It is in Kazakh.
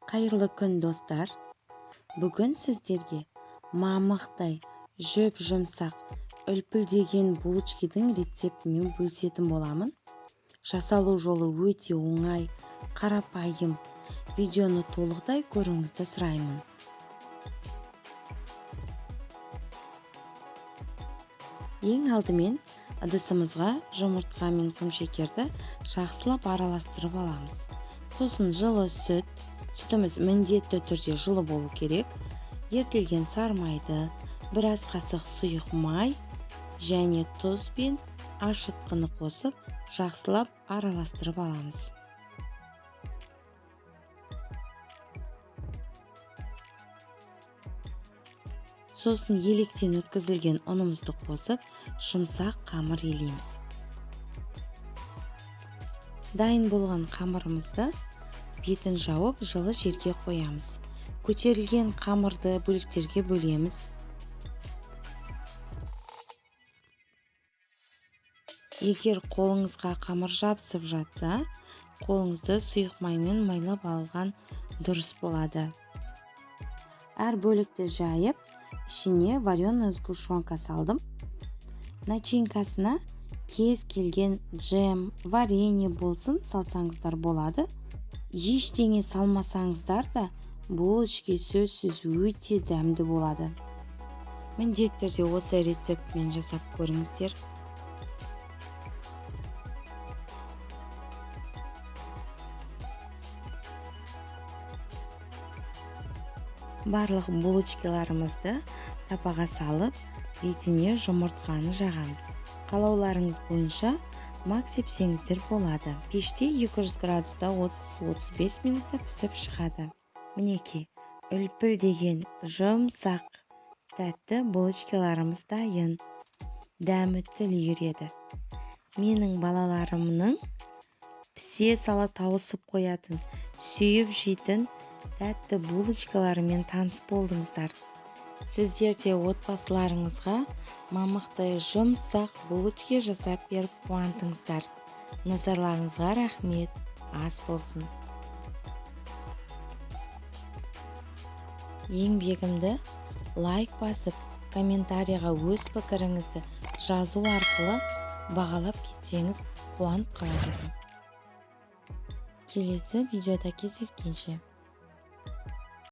Қайырлы күн, достар! Бүгін сіздерге мамықтай жұп-жұмсақ үлпілдеген булочкидің рецептімен бөлісетін боламын. Жасалу жолы өте оңай, қарапайым. Видеоны толықтай көруіңізді сұраймын. Ең алдымен ыдысымызға жұмыртқа мен құмшекерді жақсылап араластырып аламыз. Сосын жылы сүт, сүтіміз міндетті түрде жылы болу керек, ерітілген сары майды, біраз қасық сұйық май және тұз бен ашытқыны қосып, жақсылап араластырып аламыз. Сосын електен өткізілген ұнымызды қосып, жұмсақ қамыр илейміз. Дайын болған қамырымызды бетін жауып, жылы жерге қоямыз. Көтерілген қамырды бөліктерге бөлеміз. Егер қолыңызға қамыр жабысып жатса, қолыңызды сұйық маймен майлап алған дұрыс болады. Әр бөлікті жайып, ішіне вареная сгущенка салдым. Начинкасына кез келген джем, варенье болсын салсаңыздар болады. Ештеңе салмасаңыздар да булочки сөзсіз өте дәмді болады. Міндетті түрде осы рецептмен жасап көріңіздер. Барлық булочкаларымызды табаға салып, бетіне жұмыртқаны жағамыз. Қалауларыңыз бойынша мак сепсеңіздер болады. Пеште 200 градуста 30-35 минутта пісіп шығады. Мінекей, үлпілдеген жұмсақ тәтті булочкаларымыз дайын. Дәмі тіл үйіреді. Менің балаларымның пісе сала тауысып қоятын, сүйіп жейтін тәтті булочкаларымен таныс болдыңыздар. Сіздер де отбасыларыңызға мамықтай жұмсақ булочки жасап беріп қуантыңыздар. Назарларыңызға рахмет. Ас болсын. Еңбегімді лайк басып, комментарийға өз пікіріңізді жазу арқылы бағалап кетсеңіз қуанып қалар едім. Келесі видеода кездескенше.